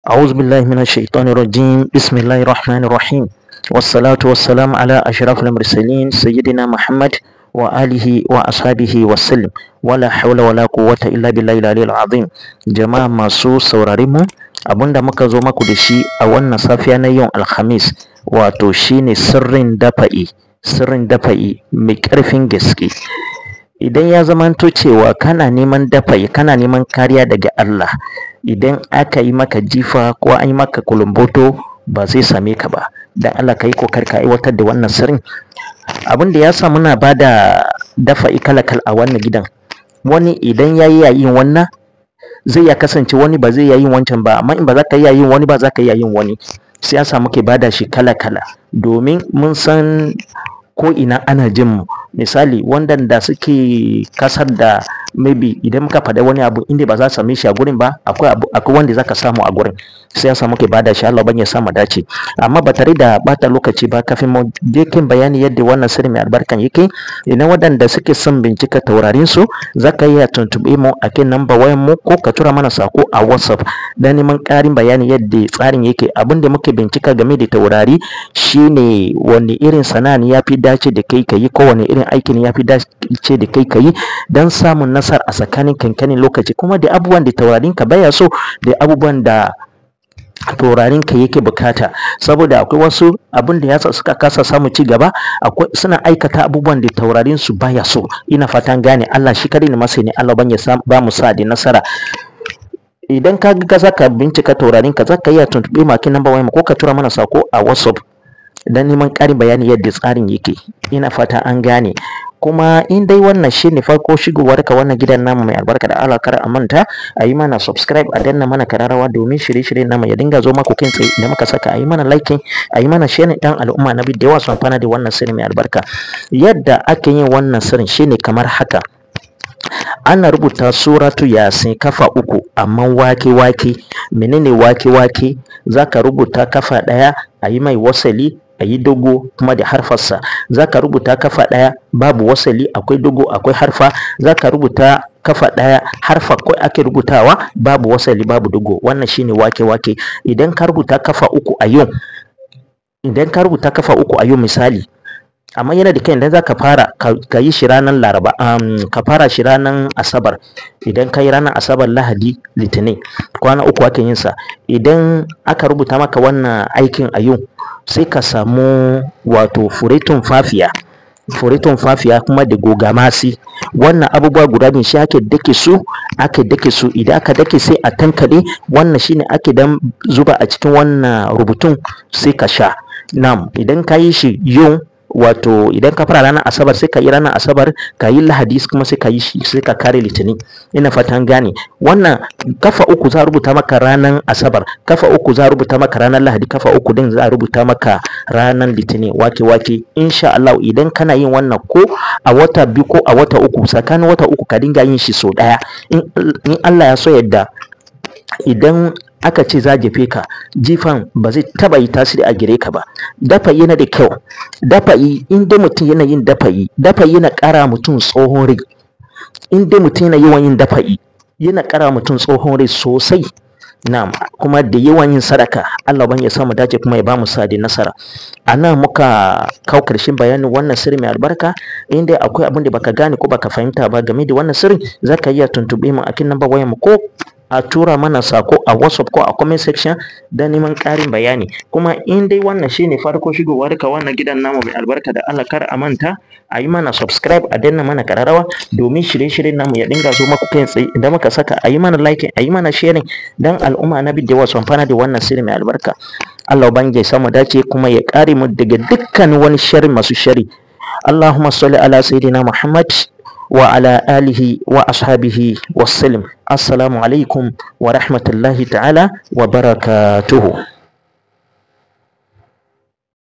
أعوذ بالله من الشيطان الرجيم. بسم الله الرحمن الرحيم، والصلاة والسلام على أشرف المرسلين سيدنا محمد وآله وأصحابه وسلم، ولا حول ولا قوة إلا بالله العلي العظيم. Jama'a masu saurare mu, abinda muka zo maku da shi a wannan safiya na yau Alhamis, wato shine sirrin dafa'i, sirrin dafa'i mai ƙarfin gaske. Idan ya zamanto cewa kana neman dafa'i, kana neman kariya daga Allah, idan aka yi maka jifa ko an yi maka kulumboto ba zai same ka ba. Dan Allah ka yi kokari ka aiwatar da wannan sirrin. Abin da ya sa muna ba da dafa'i kala-kala a wannan gidan, wani idan ya yi yayin wannan zai iya kasance wani ba zai iya yin wancan ba, amma in ba za ka iya yin wani ba, za ka iya yin wani. Sai ya sa muke ba da shi kala-kala domin mun san ko ina ana jin mu. Misali, wanda suke kasar da maybe idan muka faɗa wani abu inda ba za su same shi a gurin ba, akwai wanda za ka samu a gurin. Sai ya sa muke bada shi. Allah ban ya sa mu dace. Amma ba tare da bata lokaci ba, kafin mu je kan bayani yadda wannan sirri mai albarkan yake, ina waɗanda suke son bincika taurarin su, za ka iya tuntuɓe mu a kan namba wayan mu ko ka tura mana sako a WhatsApp dan neman ƙarin bayani yadda tsarin yake. Abin da muke bincika game da taurari shine wani irin sana'a ne ya fi dace da kai ka yi, ko wani irin aiki ne ya fi dace da kai ka yi don samun nasara a tsakanin kankanin lokaci, kuma da abubuwan da taurarin ka baya so da abubuwan da taurarin ka yake bukata. Saboda akwai wasu abin da yasa suka kasa samu ci gaba, akwai suna aikata abubuwan da taurarin su baya so. Ina fatan gane. Allah shi kadai ne masani. Allah ban ya ba mu sa da nasara. Idan ka ga za ka bincika taurarin ka, za ka iya tuntuɓe makin namba waya ko ka tura mana sako a WhatsApp don neman ƙarin bayani yadda tsarin yake. Ina fata an gane. Kuma in dai wannan shine farko shigowar ka wannan gidan namu mai albarka, da Allah kar a manta a yi mana subscribe, a danna mana kararrawa domin shirye-shiryen namu ya dinga zo maku kai tsaye idan muka saka. A yi mana liking, a yi mana sharing dan al'umma na da yawa su amfana da wannan sirri mai albarka. Yadda ake yin wannan sirrin shine kamar haka: ana rubuta Suratu Yasin kafa 3, amma wake-wake. Menene wake-wake? Zaka rubuta kafa 1, a yi mai wasali, a yi dogo kuma da harfarsa. Za ka rubuta kafa 1 babu wasali, akwai dogo, akwai harfa. Za ka rubuta kafa 1, harfa kawai ake rubutawa, babu wasali, babu dogo. Wannan shine wake-wake. Idan ka rubuta kafa 3 a yau, idan ka rubuta kafa 3 a yau misali, amma yana da kyau idan za ka fara ka yi shi ranar Laraba, ka fara shi ranar Asabar. Idan ka yi ranar Asabar, Lahadi, Litinin, kwana 3 ake yin sa. Idan aka rubuta maka wannan aikin a yau, sai ka samu wato furetun fafiya, furetun fafiya kuma da gogamasi. Wannan abubuwa guda biyu shi ake dake su, ake dake su. Idan aka dake sai a tankade. Wannan shine ake dan zuba a cikin wannan rubutun sai ka sha. Na'am, idan ka yi shi yau, wato idan ka fara ranar Asabar, sai ka yi ranar Asabar, ka yi Lahadi, kuma sai ka yi shi, sai ka kare Litinin. Ina fatan gane. Wannan kafa 3 za a rubuta maka ranar Asabar, kafa 3 za a rubuta maka ranar Lahadi, kafa 3 din za a rubuta maka ranar Litinin, wake wake. Insha Allah idan kana yin wannan ko a wata 2 ko a wata 3, tsakanin wata 3 ka dinga yin shi sau 1, in Allah ya so yadda, idan aka ce za jefe ka, jifan ba zai taba yi tasiri a gare ka ba. Dafa'i yana da kyau. Dafa'i, in dai mutum yana yin dafa'i, dafa'i yana ƙara mutum tsohon rai. In dai mutum yana yawan yin dafa'i, yana ƙara mutum tsohon rai sosai. Na'am, kuma da yawan yin sadaka. Allah ban ya samu dace kuma ya bamu sa da nasara. A nan muka kawo karshen bayanin wannan sirri mai albarka. In dai akwai abin da baka gane ko baka fahimta ba game da wannan sirri, zaka iya tuntuɓe mu a kan namba wayar mu ko a tura mana sako a WhatsApp ko a comment section don neman ƙarin bayani. Kuma in dai wannan shine farko shigowar ka wannan gidan namu mai albarka, da Allah kar a manta a yi mana subscribe, a danna mana kararrawa domin shirye-shiryen namu ya dinga zo maku kai tsaye idan muka saka. A yi mana like, a yi mana sharing dan al'umma na da yawa su amfana da wannan sirri mai albarka. Allah ubangiji ya samu dace kuma ya kare mu daga dukkan wani sharri masu sharri. اللهم صل على سيدنا محمد وعلى آله وأصحابه وسلم. السلام عليكم ورحمة الله تعالى وبركاته.